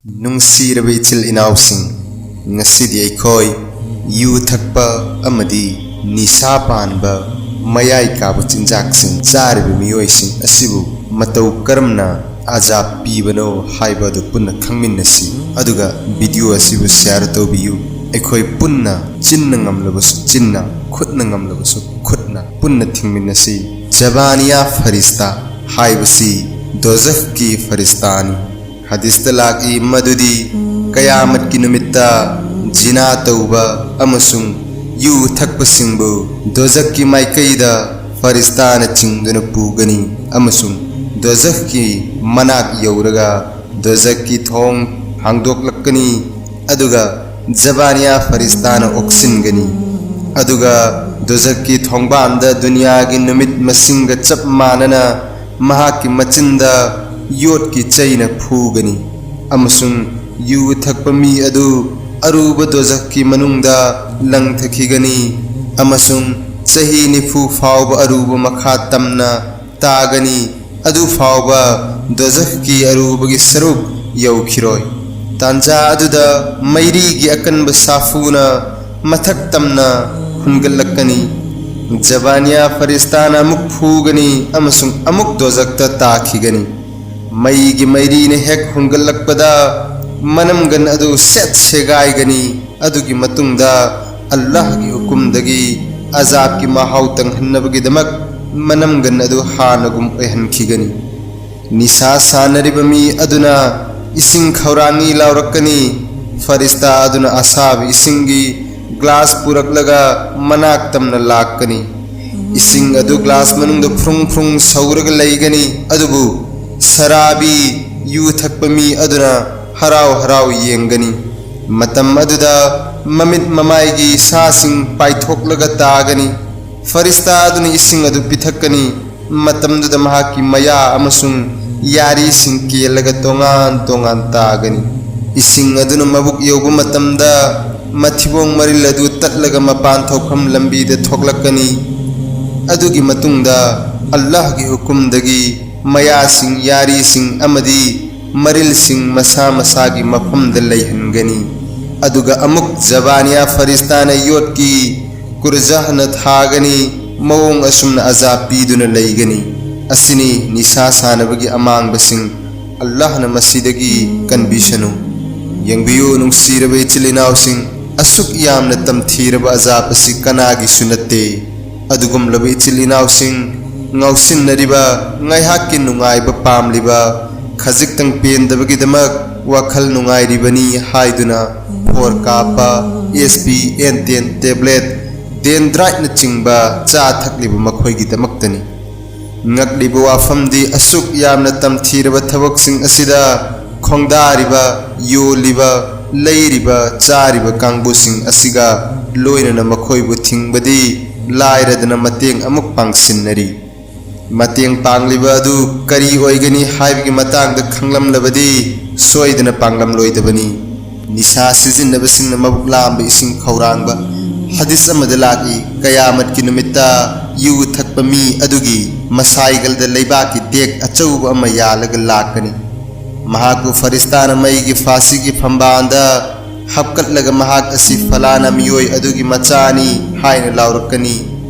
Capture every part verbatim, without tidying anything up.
ꯅꯨꯡꯁꯤꯔꯕ ꯏꯆꯤꯜ ꯏꯅꯥꯎꯁꯤꯡ, ꯉꯁꯤꯗꯤ ꯑꯩꯈꯣꯏ ꯌꯨ ꯊꯛꯄ ꯑꯃꯗꯤ ꯅꯤꯁꯥ ꯄꯥꯟꯕ, ꯃꯌꯥꯏ ꯀꯥꯕ ꯆꯤꯟꯖꯥꯛꯁꯤꯡ ꯆꯥꯔꯤꯕ ꯃꯤꯑꯣꯏꯁꯤꯡ ꯑꯁꯤꯕꯨ ꯃꯇꯧ ꯀꯔꯝꯅ ꯑꯖꯥꯕ ꯄꯤꯕꯅꯣ ꯍꯥꯏꯕ ꯑꯗꯨ ꯄꯨꯟꯅ ꯈꯪꯃꯤꯟꯅꯁꯤ꯫ ꯑꯗꯨꯒ ꯚꯤꯗꯤꯑꯣ ꯑꯁꯤꯕꯨ ꯁꯤꯌꯥꯔ ꯇꯧꯕꯤꯌꯨ꯫ ꯑꯩꯈꯣꯏ ꯄꯨꯟꯅ ꯆꯤꯟꯅ ꯉꯝꯂꯕꯁꯨ ꯆꯤꯟꯅ, ꯈꯨꯠꯅ ꯉꯝꯂꯕꯁꯨ ꯈꯨꯠꯅ ꯄꯨꯟꯅ ꯊꯤꯡꯃꯤꯟꯅꯁꯤ꯫ ꯖꯕꯥꯅꯤꯌꯥ ꯐꯔꯤꯁꯇꯥ ꯍꯥꯏꯕꯁꯤ ꯗꯣꯖꯈꯀꯤ ꯐꯔꯤꯁꯇꯥꯅꯤ꯫ ꯍꯗꯤꯁꯇ ꯂꯥꯛꯏ ꯃꯗꯨꯗꯤ ꯀꯌꯥꯃꯠꯀꯤ ꯅꯨꯃꯤꯠꯇ ꯖꯤꯅꯥ ꯇꯧꯕ ꯑꯃꯁꯨꯡ ꯌꯨ ꯊꯛꯄꯁꯤꯡꯕꯨ ꯗꯣꯖꯈꯀꯤ ꯃꯥꯏꯀꯩꯗ ꯐꯔꯤꯁꯇꯥꯅ ꯆꯤꯡꯗꯨꯅ ꯄꯨꯒꯅꯤ ꯑꯃꯁꯨꯡ ꯗꯣꯖꯈꯀꯤ ꯃꯅꯥꯛ ꯌꯧꯔꯒ ꯗꯣꯖꯈꯀꯤ ꯊꯣꯡ ꯍꯥꯡꯗꯣꯛꯂꯛꯀꯅꯤ, ꯑꯗꯨꯒ ꯖꯕꯥꯅꯤꯌꯥ ꯐꯔꯤꯁꯇꯥꯅ ꯑꯣꯛꯁꯤꯟꯒꯅꯤ꯫ ꯑꯗꯨꯒ ꯗꯣꯖꯈꯀꯤ ꯊꯣꯡꯕꯥꯟꯗ ꯗꯨꯅꯤꯌꯥꯒꯤ ꯅꯨꯃꯤꯠ ꯃꯁꯤꯡꯒ ꯆꯞ ꯃꯥꯟꯅꯅ ꯃꯍꯥꯛꯀꯤ ꯃꯆꯤꯟꯗ ꯌꯣꯠꯀꯤ ꯆꯩꯅ ꯐꯨꯒꯅꯤ, ꯑꯃꯁꯨꯡ ꯌꯨ ꯊꯛꯄ ꯃꯤ ꯑꯗꯨ ꯑꯔꯨꯕ ꯗꯣꯖꯈꯀꯤ ꯃꯅꯨꯡꯗ ꯂꯪꯊꯈꯤꯒꯅꯤ, ꯑꯃꯁꯨꯡ ꯆꯍꯤ ꯅꯤꯐꯨ ꯐꯥꯎꯕ ꯑꯔꯨꯕ ꯃꯈꯥ ꯇꯝꯅ ꯇꯥꯒꯅꯤ, ꯑꯗꯨ ꯐꯥꯎꯕ ꯗꯣꯖꯈꯀꯤ ꯑꯔꯨꯕꯒꯤ ꯁꯔꯨꯛ ꯌꯧꯈꯤꯔꯣꯏ꯫ ꯇꯥꯟꯖꯥ ꯑꯗꯨꯗ ꯃꯩꯔꯤꯒꯤ ꯑꯀꯟꯕ ꯁꯥꯐꯨꯅ ꯃꯊꯛ ꯇꯝꯅ ꯍꯨꯟꯒꯠꯂꯛꯀꯅꯤ꯫ ꯖꯕꯥꯅꯤꯌꯥ ꯐꯔꯤꯁꯇꯥꯅ ꯑꯃꯨꯛ ꯐꯨꯒꯅꯤ ꯑꯃꯁꯨꯡ ꯑꯃꯨꯛ ꯗꯣꯖꯈꯇ ꯇꯥꯈꯤꯒꯅꯤ꯫ ꯃꯩꯒꯤ ꯃꯩꯔꯤꯅ ꯍꯦꯛ ꯍꯨꯟꯒꯠꯂꯛꯄꯗ ꯃꯅꯝꯒꯟ ꯑꯗꯨ ꯁꯦꯠ ꯁꯦꯒꯥꯏꯒꯅꯤ꯫ ꯑꯗꯨꯒꯤ ꯃꯇꯨꯡꯗ ꯑꯜꯂꯥꯍꯒꯤ ꯍꯨꯀꯨꯝꯗꯒꯤ ꯑꯖꯥꯕꯀꯤ ꯃꯍꯥꯎ ꯇꯪꯍꯟꯅꯕꯒꯤꯗꯃꯛ ꯃꯅꯝꯒꯟ ꯑꯗꯨ ꯍꯥꯟꯅꯒꯨꯝ ꯑꯣꯏꯍꯟꯈꯤꯒꯅꯤ꯫ ꯅꯤꯁꯥ ꯁꯥꯟꯅꯔꯤꯕ ꯃꯤ ꯑꯗꯨꯅ ꯏꯁꯤꯡ ꯈꯧꯔꯥꯡꯉꯤ ꯂꯥꯎꯔꯛꯀꯅꯤ꯫ ꯐꯔꯤꯁꯇꯥ ꯑꯗꯨꯅ ꯑꯁꯥꯕ ꯏꯁꯤꯡꯒꯤ ꯒ꯭ꯂꯥꯁ ꯄꯨꯔꯛꯂꯒ ꯃꯅꯥꯛ ꯇꯝꯅ ꯂꯥꯛꯀꯅꯤ꯫ ꯏꯁꯤꯡ ꯑꯗꯨ ꯒ꯭ꯂꯥꯁ ꯃꯅꯨꯡꯗ ꯐ꯭ꯔꯨꯡ ꯐ꯭ꯔꯨꯡ ꯁꯧꯔꯒ ꯂꯩꯒꯅꯤ, ꯑꯗꯨꯕꯨ ꯁꯔꯥꯕꯤ, ꯌꯨ ꯊꯛꯄ ꯃꯤ ꯑꯗꯨꯅ ꯍꯔꯥꯎ ꯍꯔꯥꯎ ꯌꯦꯡꯒꯅꯤ꯫ ꯃꯇꯝ ꯑꯗꯨꯗ ꯃꯃꯤꯠ ꯃꯃꯥꯏꯒꯤ ꯁꯥꯁꯤꯡ ꯄꯥꯏꯊꯣꯛꯂꯒ ꯇꯥꯒꯅꯤ꯫ ꯐꯔꯤꯁꯇꯥ ꯑꯗꯨꯅ ꯏꯁꯤꯡ ꯑꯗꯨ ꯄꯤꯊꯛꯀꯅꯤ꯫ ꯃꯇꯝꯗꯨꯗ ꯃꯍꯥꯛꯀꯤ ꯃꯌꯥ ꯑꯃꯁꯨꯡ ꯌꯥꯔꯤꯁꯤꯡ ꯀꯦꯜꯂꯒ ꯇꯣꯉꯥꯟ ꯇꯣꯉꯥꯟ ꯇꯥꯒꯅꯤ꯫ ꯏꯁꯤꯡ ꯑꯗꯨꯅ ꯃꯕꯨꯛ ꯌꯧꯕ ꯃꯇꯝꯗ ꯃꯊꯤꯕꯣꯡ ꯃꯔꯤꯜ ꯑꯗꯨ ꯇꯠꯂꯒ ꯃꯄꯥꯟ ꯊꯣꯛꯐꯝ ꯂꯝꯕꯤꯗ ꯊꯣꯛꯂꯛꯀꯅꯤ꯫ ꯑꯗꯨꯒꯤ ꯃꯇꯨꯡꯗ ꯑꯜꯂꯥꯍꯒꯤ ꯍꯨꯀꯨꯝꯗꯒꯤ ꯃꯌꯥꯁꯤꯡ, ꯌꯥꯔꯤꯁꯤꯡ ꯑꯃꯗꯤ ꯃꯔꯤꯜꯁꯤꯡ ꯃꯁꯥ ꯃꯁꯥꯒꯤ ꯃꯐꯝꯗ ꯂꯩꯍꯟꯒꯅꯤ꯫ ꯑꯗꯨꯒ ꯑꯃꯨꯛ ꯖꯕꯥꯅꯤꯌꯥ ꯐꯔꯤꯁꯇꯥꯅ ꯌꯣꯠꯀꯤ ꯀꯨꯔꯖꯥꯍꯅ ꯊꯥꯒꯅꯤ꯫ ꯃꯑꯣꯡ ꯑꯁꯨꯝꯅ ꯑꯖꯥꯕ ꯄꯤꯗꯨꯅ ꯂꯩꯒꯅꯤ꯫ ꯑꯁꯤꯅꯤ ꯅꯤꯁꯥ ꯁꯥꯟꯅꯕꯒꯤ ꯑꯃꯥꯡꯕꯁꯤꯡ꯫ ꯑꯜꯂꯥꯍꯅ ꯃꯁꯤꯗꯒꯤ ꯀꯟꯕꯤꯁꯅꯨ꯫ ꯌꯦꯡꯕꯤꯌꯨ, ꯅꯨꯡꯁꯤꯔꯕ ꯏꯆꯤꯜ ꯏꯅꯥꯎꯁꯤꯡ, ꯑꯁꯨꯛ ꯌꯥꯝꯅ ꯇꯝꯊꯤꯔꯕ ꯑꯖꯥꯕ ꯑꯁꯤ ꯀꯅꯥꯒꯤꯁꯨ ꯅꯠꯇꯦ꯫ ꯑꯗꯨꯒꯨꯝꯂꯕ ꯏꯆꯤꯜ ꯏꯅꯥꯎꯁꯤꯡ, ꯉꯥꯎꯁꯤꯟꯅꯔꯤꯕ, ꯉꯥꯏꯍꯥꯛꯀꯤ ꯅꯨꯡꯉꯥꯏꯕ ꯄꯥꯝꯂꯤꯕ, ꯈꯖꯤꯛꯇꯪ ꯄꯦꯟꯗꯕꯒꯤꯗꯃꯛ ꯋꯥꯈꯜ ꯅꯨꯡꯉꯥꯏꯔꯤꯕꯅꯤ ꯍꯥꯏꯗꯨꯅ ꯐꯣꯔ ꯀꯥꯞꯄ, ꯑꯦꯁ ꯄꯤ, ꯑꯦꯟꯇꯦꯟ, ꯇꯦꯕ꯭ꯂꯦꯠ, ꯗꯦꯟꯗ꯭ꯔꯥꯏꯠꯅꯆꯤꯡꯕ ꯆꯥ ꯊꯛꯂꯤꯕ ꯃꯈꯣꯏꯒꯤꯗꯃꯛꯇꯅꯤ꯫ ꯉꯛꯂꯤꯕ ꯋꯥꯐꯝꯗꯤ, ꯑꯁꯨꯛ ꯌꯥꯝꯅ ꯇꯝꯊꯤꯔꯕ ꯊꯕꯛꯁꯤꯡ ꯑꯁꯤꯗ ꯈꯣꯡꯗꯥꯔꯤꯕ, ꯌꯣꯜꯂꯤꯕ, ꯂꯩꯔꯤꯕ, ꯆꯥꯔꯤꯕ ꯀꯥꯡꯕꯨꯁꯤꯡ ꯑꯁꯤꯒ ꯂꯣꯏꯅꯅ ꯃꯈꯣꯏꯕꯨ ꯊꯤꯡꯕꯗꯤ ꯂꯥꯏꯔꯗꯅ ꯃꯇꯦꯡ ꯑꯃꯨꯛ ꯄꯥꯡꯁꯤꯟꯅꯔꯤ꯫ ꯃꯇꯦꯡ ꯄꯥꯡꯂꯤꯕ ꯑꯗꯨ ꯀꯔꯤ ꯑꯣꯏꯒꯅꯤ ꯍꯥꯏꯕꯒꯤ ꯃꯇꯥꯡꯗ ꯈꯪꯂꯝꯂꯕꯗꯤ ꯁꯣꯏꯗꯅ ꯄꯥꯡꯂꯝꯂꯣꯏꯗꯕꯅꯤ꯫ ꯅꯤꯁꯥ ꯁꯤꯖꯤꯟꯅꯕꯁꯤꯡꯅ ꯃꯕꯨꯛ ꯂꯥꯝꯕ ꯏꯁꯤꯡ ꯈꯧꯔꯥꯡꯕ꯫ ꯍꯗꯤꯁ ꯑꯃꯗ ꯂꯥꯛꯏ, "ꯀꯌꯥꯃꯠꯀꯤ ꯅꯨꯃꯤꯠꯇ ꯌꯨ ꯊꯛꯄ ꯃꯤ ꯑꯗꯨꯒꯤ ꯃꯁꯥꯏꯒꯜꯗ ꯂꯩꯕꯥꯛꯀꯤ ꯗꯦꯛ ꯑꯆꯧꯕ ꯑꯃ ꯌꯥꯜꯂꯒ ꯂꯥꯛꯀꯅꯤ꯫ ꯃꯍꯥꯛꯄꯨ ꯐꯔꯤꯁꯇꯥꯅ ꯃꯩꯒꯤ ꯐꯥꯁꯤꯒꯤ ꯐꯝꯕꯥꯜꯗ ꯍꯥꯞꯀꯠꯂꯒ ꯃꯍꯥꯛ ꯑꯁꯤ ꯐꯂꯥꯅ ꯃꯤꯑꯣꯏ ꯑꯗꯨꯒꯤ ꯃꯆꯥꯅꯤ ꯍꯥꯏꯅ ꯂꯥꯎꯔꯛꯀꯅꯤ꯫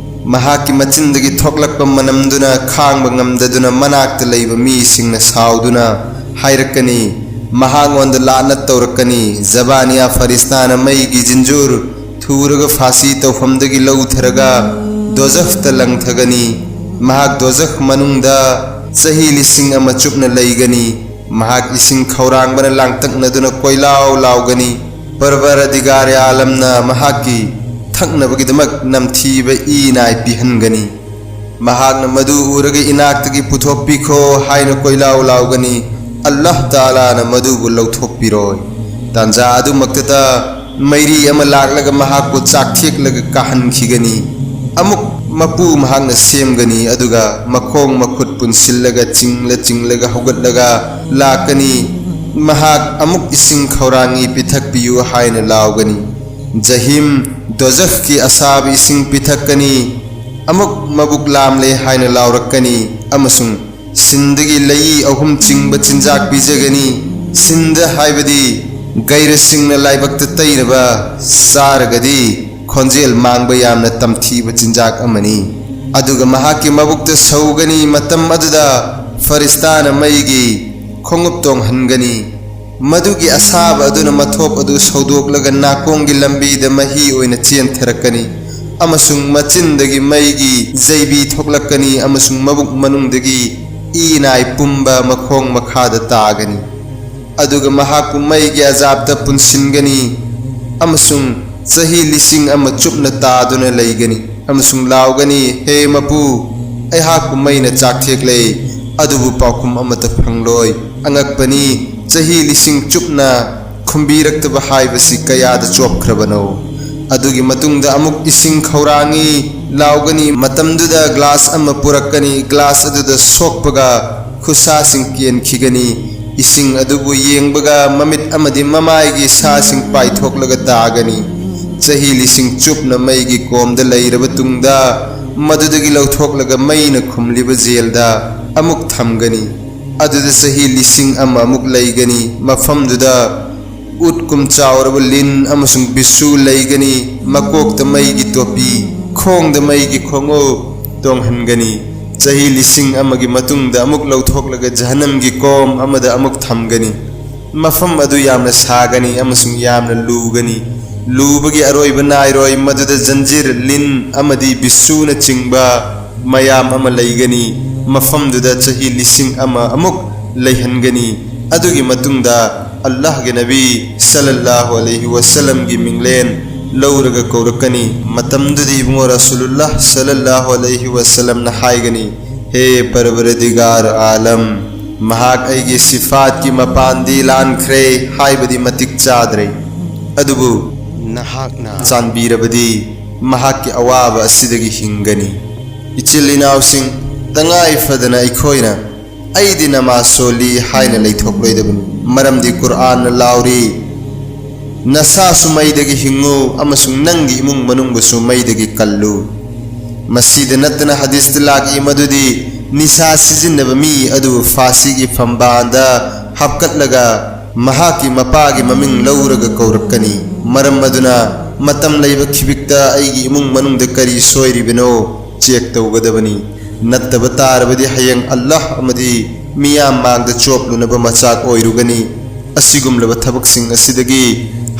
ꯃꯍꯥꯛꯀꯤ ꯃꯆꯤꯟꯗꯒꯤ ꯊꯣꯛꯂꯛꯄ ꯃꯅꯝꯗꯨꯅ ꯈꯥꯡꯕ ꯉꯝꯗꯗꯨꯅ ꯃꯅꯥꯛꯇ ꯂꯩꯕ ꯃꯤꯁꯤꯡꯅ ꯁꯥꯎꯗꯨꯅ ꯍꯥꯏꯔꯛꯀꯅꯤ, ꯃꯍꯥꯛꯉꯣꯟꯗ ꯂꯥꯅꯠ ꯇꯧꯔꯛꯀꯅꯤ꯫ ꯖꯕꯥꯅꯤꯌꯥ ꯐꯔꯤꯁꯇꯥꯅ ꯃꯩꯒꯤ ꯖꯤꯟꯖꯨꯔ ꯊꯨꯔꯒ ꯐꯥꯁꯤ ꯇꯧꯐꯝꯗꯒꯤ ꯂꯧꯊꯔꯒ ꯗꯣꯖꯈꯇ ꯂꯪꯊꯒꯅꯤ꯫ ꯃꯍꯥꯛ ꯗꯣꯖꯈ ꯃꯅꯨꯡꯗ ꯆꯍꯤ ꯂꯤꯁꯤꯡ ꯑꯃ ꯆꯨꯞꯅ ꯂꯩꯒꯅꯤ꯫ ꯃꯍꯥꯛ ꯏꯁꯤꯡ ꯈꯧꯔꯥꯡꯕꯅ ꯂꯥꯡꯇꯛꯅꯗꯨꯅ ꯀꯣꯏꯂꯥꯎ ꯂꯥꯎꯒꯅꯤ꯫ ꯄꯔꯕꯔꯗꯤꯒꯥꯔꯦ ꯑꯥꯂꯝꯅ ꯃꯍꯥꯛꯀꯤ ꯊꯛꯅꯕꯒꯤꯗꯃꯛ ꯅꯝꯊꯤꯕ ꯏ ꯅꯥꯏ ꯄꯤꯍꯟꯒꯅꯤ꯫ ꯃꯍꯥꯛꯅ ꯃꯗꯨ ꯎꯔꯒ ꯏꯅꯥꯛꯇꯒꯤ ꯄꯨꯊꯣꯛꯄꯤꯈꯣ ꯍꯥꯏꯅ ꯀꯣꯏꯂꯥꯎ ꯂꯥꯎꯒꯅꯤ꯫ ꯑꯜꯂꯥꯍ ꯇꯥꯂꯥꯅ ꯃꯗꯨꯕꯨ ꯂꯧꯊꯣꯛꯄꯤꯔꯣꯏ꯫ ꯇꯥꯟꯖꯥ ꯑꯗꯨꯃꯛꯇꯗ ꯃꯩꯔꯤ ꯑꯃ ꯂꯥꯛꯂꯒ ꯃꯍꯥꯛꯄꯨ ꯆꯥꯛꯊꯦꯛꯂꯒ ꯀꯥꯍꯟꯈꯤꯒꯅꯤ꯫ ꯑꯃꯨꯛ ꯃꯄꯨ ꯃꯍꯥꯛꯅ ꯁꯦꯝꯒꯅꯤ, ꯑꯗꯨꯒ ꯃꯈꯣꯡ ꯃꯈꯨꯠ ꯄꯨꯟꯁꯤꯜꯂꯒ ꯆꯤꯡꯂ ꯆꯤꯡꯂꯒ ꯍꯧꯒꯠꯂꯒ ꯂꯥꯛꯀꯅꯤ꯫ ꯃꯍꯥꯛ ꯑꯃꯨꯛ ꯏꯁꯤꯡ ꯈꯧꯔꯥꯡꯉꯤ ꯄꯤꯊꯛꯄꯤꯌꯨ ꯍꯥꯏꯅ ꯂꯥꯎꯒꯅꯤ꯫ ꯖꯍꯤꯝ ꯗꯣꯖꯈꯀꯤ ꯑꯁꯥꯕ ꯏꯁꯤꯡ ꯄꯤꯊꯛꯀꯅꯤ꯫ ꯑꯃꯨꯛ ꯃꯕꯨꯛ ꯂꯥꯝꯂꯦ ꯍꯥꯏꯅ ꯂꯥꯎꯔꯛꯀꯅꯤ ꯑꯃꯁꯨꯡ ꯁꯤꯟꯗꯒꯤ ꯂꯩꯏ ꯑꯍꯨꯝ ꯆꯤꯡꯕ ꯆꯤꯟꯖꯥꯛ ꯄꯤꯖꯒꯅꯤ꯫ ꯁꯤꯟꯗ ꯍꯥꯏꯕꯗꯤ ꯒꯩꯔꯁꯤꯡꯅ ꯂꯥꯏꯕꯛꯇ ꯇꯩꯅꯕ ꯆꯥꯔꯒꯗꯤ ꯈꯣꯟꯖꯦꯜ ꯃꯥꯡꯕ ꯌꯥꯝꯅ ꯇꯝꯊꯤꯕ ꯆꯤꯟꯖꯥꯛ ꯑꯃꯅꯤ꯫ ꯑꯗꯨꯒ ꯃꯍꯥꯛꯀꯤ ꯃꯕꯨꯛꯇ ꯁꯧꯒꯅꯤ꯫ ꯃꯇꯝ ꯑꯗꯨꯗ ꯐꯔꯤꯁꯇꯥꯅ ꯃꯩꯒꯤ ꯈꯣꯡꯎꯞ ꯇꯣꯡꯍꯟꯒꯅꯤ꯫ ꯃꯗꯨꯒꯤ ꯑꯁꯥꯕ ꯑꯗꯨꯅ ꯃꯊꯣꯞ ꯑꯗꯨ ꯁꯧꯗꯣꯛꯂꯒ ꯅꯥꯀꯣꯡꯒꯤ ꯂꯝꯕꯤꯗ ꯃꯍꯤ ꯑꯣꯏꯅ ꯆꯦꯟꯊꯔꯛꯀꯅꯤ, ꯑꯃꯁꯨꯡ ꯃꯆꯤꯟꯗꯒꯤ ꯃꯩꯒꯤ ꯖꯩꯕꯤ ꯊꯣꯛꯂꯛꯀꯅꯤ, ꯑꯃꯁꯨꯡ ꯃꯕꯨꯛ ꯃꯅꯨꯡꯗꯒꯤ ꯏ ꯅꯥꯏ ꯄꯨꯝꯕ ꯃꯈꯣꯡ ꯃꯈꯥꯗ ꯇꯥꯒꯅꯤ꯫ ꯑꯗꯨꯒ ꯃꯍꯥꯛꯄꯨ ꯃꯩꯒꯤ ꯑꯖꯥꯕꯇ ꯄꯨꯟꯁꯤꯟꯒꯅꯤ, ꯑꯃꯁꯨꯡ ꯆꯍꯤ ꯂꯤꯁꯤꯡ ꯑꯃ ꯆꯨꯞꯅ ꯇꯥꯗꯨꯅ ꯂꯩꯒꯅꯤ, ꯑꯃꯁꯨꯡ ꯂꯥꯎꯒꯅꯤ, "ꯍꯦ ꯃꯄꯨ, ꯑꯩꯍꯥꯛꯄꯨ ꯃꯩꯅ ꯆꯥꯛꯊꯦꯛꯂꯦ, ꯑꯗꯨꯕꯨ ꯄꯥꯎꯈꯨꯝ ꯑꯃꯠꯇ ꯐꯪꯂꯣꯏ꯫ ꯑꯉꯛꯄꯅꯤ, ꯆꯍꯤ ꯂꯤꯁꯤꯡ ꯆꯨꯞꯅ ꯈꯨꯝꯕꯤꯔꯛꯇꯕ ꯍꯥꯏꯕꯁꯤ ꯀꯌꯥꯗ ꯆꯣꯞꯈ꯭ꯔꯕꯅꯣ!" ꯑꯗꯨꯒꯤ ꯃꯇꯨꯡꯗ ꯑꯃꯨꯛ ꯏꯁꯤꯡ ꯈꯧꯔꯥꯡꯏ, ꯂꯥꯎꯒꯅꯤ꯫ ꯃꯇꯝꯗꯨꯗ ꯒ꯭ꯂꯥꯁ ꯑꯃ ꯄꯨꯔꯛꯀꯅꯤ꯫ ꯒ꯭ꯂꯥꯁ ꯑꯗꯨꯗ ꯁꯣꯛꯄꯒ ꯈꯨꯠꯁꯥꯁꯤꯡ ꯀꯦꯟꯈꯤꯒꯅꯤ꯫ ꯏꯁꯤꯡ ꯑꯗꯨꯕꯨ ꯌꯦꯡꯕꯒ ꯃꯃꯤꯠ ꯑꯃꯗꯤ ꯃꯃꯥꯏꯒꯤ ꯁꯥꯁꯤꯡ ꯄꯥꯏꯊꯣꯛꯂꯒ ꯇꯥꯒꯅꯤ꯫ ꯆꯍꯤ ꯂꯤꯁꯤꯡ ꯆꯨꯞꯅ ꯃꯩꯒꯤ ꯀꯣꯝꯗ ꯂꯩꯔꯕ ꯇꯨꯡꯗ, ꯃꯗꯨꯗꯒꯤ ꯂꯧꯊꯣꯛꯂꯒ ꯃꯩꯅ ꯈꯨꯝꯂꯤꯕ ꯖꯦꯜꯗ ꯑꯃꯨꯛ ꯊꯝꯒꯅꯤ꯫ ꯑꯗꯨꯗ ꯆꯍꯤ ꯂꯤꯁꯤꯡ ꯑꯃ ꯑꯃꯨꯛ ꯂꯩꯒꯅꯤ꯫ ꯃꯐꯝꯗꯨꯗ ꯎꯠ ꯀꯨꯝ ꯆꯥꯎꯔꯕ ꯂꯤꯟ ꯑꯃꯁꯨꯡ ꯕꯤꯁꯨ ꯂꯩꯒꯅꯤ꯫ ꯃꯀꯣꯛꯇ ꯃꯩꯒꯤ ꯇꯣꯄꯤ, ꯈꯣꯡꯗ ꯃꯩꯒꯤ ꯈꯣꯡꯎꯞ ꯇꯣꯡꯍꯟꯒꯅꯤ꯫ ꯆꯍꯤ ꯂꯤꯁꯤꯡ ꯑꯃꯒꯤ ꯃꯇꯨꯡꯗ ꯑꯃꯨꯛ ꯂꯧꯊꯣꯛꯂꯒ ꯖꯍꯟꯅꯝꯒꯤ ꯀꯣꯝ ꯑꯃꯗ ꯑꯃꯨꯛ ꯊꯝꯒꯅꯤ꯫ ꯃꯐꯝ ꯑꯗꯨ ꯌꯥꯝꯅ ꯁꯥꯒꯅꯤ ꯑꯃꯁꯨꯡ ꯌꯥꯝꯅ ꯂꯨꯒꯅꯤ꯫ ꯂꯨꯕꯒꯤ ꯑꯔꯣꯏꯕ ꯅꯥꯏꯔꯣꯏ꯫ ꯃꯗꯨꯗ ꯖꯟꯖꯤꯔ, ꯂꯤꯟ ꯑꯃꯗꯤ ꯕꯤꯁꯨꯅꯆꯤꯡꯕ ꯃꯌꯥꯝ ꯑꯃ ꯂꯩꯒꯅꯤ꯫ ꯃꯐꯝꯗꯨꯗ ꯆꯍꯤ ꯂꯤꯁꯤꯡ ꯑꯃ ꯑꯃꯨꯛ ꯂꯩꯍꯟꯒꯅꯤ꯫ ꯑꯗꯨꯒꯤ ꯃꯇꯨꯡꯗ ꯑꯜꯂꯥꯍꯒꯤ ꯅꯕꯤ ꯁꯜꯂꯜꯂꯥꯍꯨ ꯑꯂꯩꯍꯤ ꯋꯁꯜꯂꯝꯒꯤ ꯃꯤꯡꯂꯦꯟ ꯂꯧꯔꯒ ꯀꯧꯔꯛꯀꯅꯤ꯫ ꯃꯇꯝꯗꯨꯗꯤ ꯏꯕꯨꯡꯉꯣ ꯔꯁꯨꯂꯨꯜꯂꯥꯍ ꯁꯜꯂꯜꯂꯥꯍꯨ ꯑꯂꯩꯍꯤ ꯋꯁꯜꯂꯝꯅ ꯍꯥꯏꯒꯅꯤ, "ꯍꯦ ꯄꯔꯕꯔꯗꯤꯒꯥꯔ ꯑꯥꯂꯝ, ꯃꯍꯥꯛ ꯑꯩꯒꯤ ꯁꯤꯐꯥꯠꯀꯤ ꯃꯄꯥꯟꯗꯤ ꯂꯥꯟꯈ꯭ꯔꯦ, ꯍꯥꯏꯕꯗꯤ ꯃꯇꯤꯛ ꯆꯥꯗ꯭ꯔꯦ꯫ ꯑꯗꯨꯕꯨ ꯅꯍꯥꯛꯅ ꯆꯥꯟꯕꯤꯔꯕꯗꯤ ꯃꯍꯥꯛꯀꯤ ꯑꯋꯥꯕ ꯑꯁꯤꯗꯒꯤ ꯍꯤꯡꯒꯅꯤ꯫" ꯏꯆꯤꯜ ꯏꯅꯥꯎꯁꯤꯡ, ꯇꯉꯥꯏ ꯐꯗꯅ ꯑꯩꯈꯣꯏꯅ "ꯑꯩꯗꯤ ꯅꯃꯥꯖ ꯁꯣꯜꯂꯤ" ꯍꯥꯏꯅ ꯂꯩꯊꯣꯛꯂꯣꯏꯗꯕꯅꯤ, ꯃꯔꯝꯗꯤ ꯀꯨꯔꯑꯥꯟꯅ ꯂꯥꯎꯔꯤ, "ꯅꯁꯥꯁꯨ ꯃꯩꯗꯒꯤ ꯍꯤꯡꯉꯨ ꯑꯃꯁꯨꯡ ꯅꯪꯒꯤ ꯏꯃꯨꯡ ꯃꯅꯨꯡꯕꯨꯁꯨ ꯃꯩꯗꯒꯤ ꯀꯜꯂꯨ꯫" ꯃꯁꯤꯗ ꯅꯠꯇꯅ ꯍꯗꯤꯁꯇ ꯂꯥꯛꯏ ꯃꯗꯨꯗꯤ ꯅꯤꯁꯥ ꯁꯤꯖꯤꯟꯅꯕ ꯃꯤ ꯑꯗꯨ ꯐꯥꯁꯤꯒꯤ ꯐꯝꯕꯥꯜꯗ ꯍꯥꯞꯀꯠꯂꯒ ꯃꯍꯥꯛꯀꯤ ꯃꯄꯥꯒꯤ ꯃꯃꯤꯡ ꯂꯧꯔꯒ ꯀꯧꯔꯛꯀꯅꯤ꯫ ꯃꯔꯝ ꯑꯗꯨꯅ ꯃꯇꯝ ꯂꯩꯕ ꯈꯤꯕꯤꯛꯇ ꯑꯩꯒꯤ ꯏꯃꯨꯡ ꯃꯅꯨꯡꯗ ꯀꯔꯤ ꯁꯣꯏꯔꯤꯕꯅꯣ ꯆꯦꯛ ꯇꯧꯒꯗꯕꯅꯤ꯫ ꯅꯠꯇꯕ ꯇꯥꯔꯕꯗꯤ ꯍꯌꯦꯡ ꯑꯜꯂꯥꯍ ꯑꯃꯗꯤ ꯃꯤꯌꯥꯝ ꯃꯥꯡꯗ ꯆꯣꯞꯂꯨꯅꯕ ꯃꯆꯥꯛ ꯑꯣꯏꯔꯨꯒꯅꯤ꯫ ꯑꯁꯤꯒꯨꯝꯂꯕ ꯊꯕꯛꯁꯤꯡ ꯑꯁꯤꯗꯒꯤ,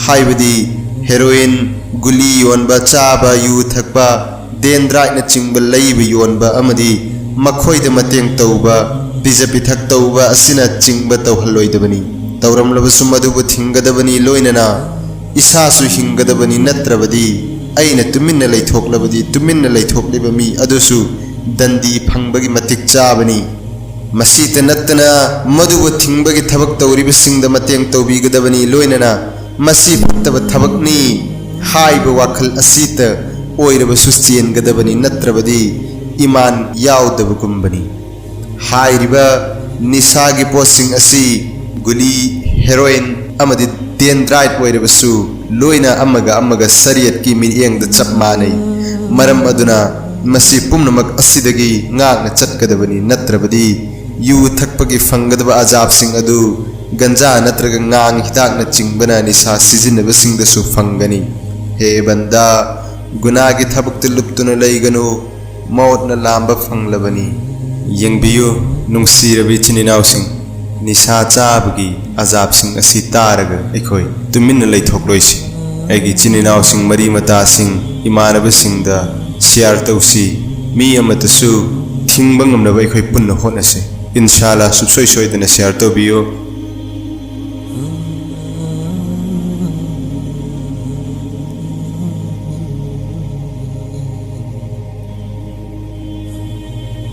ꯍꯥꯏꯕꯗꯤ ꯍꯦꯔꯣꯏꯟ, ꯒꯨꯂꯤ ꯌꯣꯟꯕ, ꯆꯥꯕ, ꯌꯨ ꯊꯛꯄ, ꯗꯦꯟꯗ꯭ꯔꯥꯏꯠꯅꯆꯤꯡꯕ ꯂꯩꯕ ꯌꯣꯟꯕ ꯑꯃꯗꯤ ꯃꯈꯣꯏꯗ ꯃꯇꯦꯡ ꯇꯧꯕ, ꯄꯤꯖ ꯄꯤꯊꯛ ꯇꯧꯕ ꯑꯁꯤꯅꯆꯤꯡꯕ ꯇꯧꯍꯜꯂꯣꯏꯗꯕꯅꯤ꯫ ꯇꯧꯔꯝꯂꯕꯁꯨ ꯃꯗꯨꯕꯨ ꯊꯤꯡꯒꯗꯕꯅꯤ, ꯂꯣꯏꯅꯅ ꯏꯁꯥꯁꯨ ꯍꯤꯡꯒꯗꯕꯅꯤ, ꯅꯠꯇ꯭ꯔꯕꯗꯤ ꯑꯩꯅ ꯇꯨꯃꯤꯟꯅ ꯂꯩꯊꯣꯛꯂꯕꯗꯤ ꯇꯨꯃꯤꯟꯅ ꯂꯩꯊꯣꯛꯂꯤꯕ ꯃꯤ ꯑꯗꯨꯁꯨ ꯗꯟꯗꯤ ꯐꯪꯕꯒꯤ ꯃꯇꯤꯛ ꯆꯥꯕꯅꯤ꯫ ꯃꯁꯤꯇ ꯅꯠꯇꯅ ꯃꯗꯨꯕꯨ ꯊꯤꯡꯕꯒꯤ ꯊꯕꯛ ꯇꯧꯔꯤꯕꯁꯤꯡꯗ ꯃꯇꯦꯡ ꯇꯧꯕꯤꯒꯗꯕꯅꯤ, ꯂꯣꯏꯅꯅ ꯃꯁꯤ ꯐꯠꯇꯕ ꯊꯕꯛꯅꯤ ꯍꯥꯏꯕ ꯋꯥꯈꯜ ꯑꯁꯤꯇ ꯑꯣꯏꯔꯕꯁꯨ ꯆꯦꯟꯒꯗꯕꯅꯤ, ꯅꯠꯇ꯭ꯔꯕꯗꯤ ꯏꯃꯥꯟ ꯌꯥꯎꯗꯕꯒꯨꯝꯕꯅꯤ꯫ ꯍꯥꯏꯔꯤꯕ ꯅꯤꯁꯥꯒꯤ ꯄꯣꯠꯁꯤꯡ ꯑꯁꯤ ꯒꯨꯂꯤ, ꯍꯦꯔꯣꯏꯟ ꯑꯃꯗꯤ ꯗꯦꯟꯗ꯭ꯔꯥꯏꯠ ꯑꯣꯏꯔꯕꯁꯨ ꯂꯣꯏꯅ ꯑꯃꯒ ꯑꯃꯒ ꯁꯔꯤꯌꯠꯀꯤ ꯃꯤꯠꯌꯦꯡꯗ ꯆꯞ ꯃꯥꯟꯅꯩ꯫ ꯃꯔꯝ ꯑꯗꯨꯅ ꯃꯁꯤ ꯄꯨꯝꯅꯃꯛ ꯑꯁꯤꯗꯒꯤ ꯉꯥꯛꯅ ꯆꯠꯀꯗꯕꯅꯤ, ꯅꯠꯇ꯭ꯔꯕꯗꯤ ꯌꯨ ꯊꯛꯄꯒꯤ ꯐꯪꯒꯗꯕ ꯑꯖꯥꯕꯁꯤꯡ ꯑꯗꯨ ꯒꯟꯖꯥ ꯅꯠꯇ꯭ꯔꯒ ꯉꯥꯡ ꯍꯤꯗꯥꯛꯅꯆꯤꯡꯕꯅ ꯅꯤꯁꯥ ꯁꯤꯖꯤꯟꯅꯕꯁꯤꯡꯗꯁꯨ ꯐꯪꯒꯅꯤ꯫ ꯍꯦ ꯕꯟꯗꯥ, ꯒꯨꯅꯥꯒꯤ ꯊꯕꯛꯇ ꯂꯨꯞꯇꯨꯅ ꯂꯩꯒꯅꯨ, ꯃꯧꯠꯅ ꯂꯥꯝꯕ ꯐꯪꯂꯕꯅꯤ꯫ ꯌꯦꯡꯕꯤꯌꯨ, ꯅꯨꯡꯁꯤꯔꯕ ꯏꯆꯤꯟ ꯏꯅꯥꯎꯁꯤꯡ, ꯅꯤꯁꯥ ꯆꯥꯕꯒꯤ ꯑꯖꯥꯕꯁꯤꯡ ꯑꯁꯤ ꯇꯥꯔꯒ ꯑꯩꯈꯣꯏ ꯇꯨꯃꯤꯟꯅ ꯂꯩꯊꯣꯛꯂꯣꯏꯁꯤ꯫ ꯑꯩꯒꯤ ꯏꯆꯤꯟ ꯏꯅꯥꯎꯁꯤꯡ, ꯃꯔꯤ ꯃꯇꯥꯁꯤꯡ, ꯏꯃꯥꯟꯅꯕꯁꯤꯡꯗ ꯁꯤꯌꯥꯔ ꯇꯧꯁꯤ꯫ ꯃꯤ ꯑꯃꯠꯇꯁꯨ ꯊꯤꯡꯕ ꯉꯝꯅꯕ ꯑꯩꯈꯣꯏ ꯄꯨꯟꯅ ꯍꯣꯠꯅꯁꯤ꯫ ꯏꯟꯁꯥ ꯑꯜꯂꯥ, ꯁꯨꯡꯁꯣꯏ ꯁꯣꯏꯗꯅ ꯁꯤꯌꯥꯔ ꯇꯧꯕꯤꯌꯨ꯫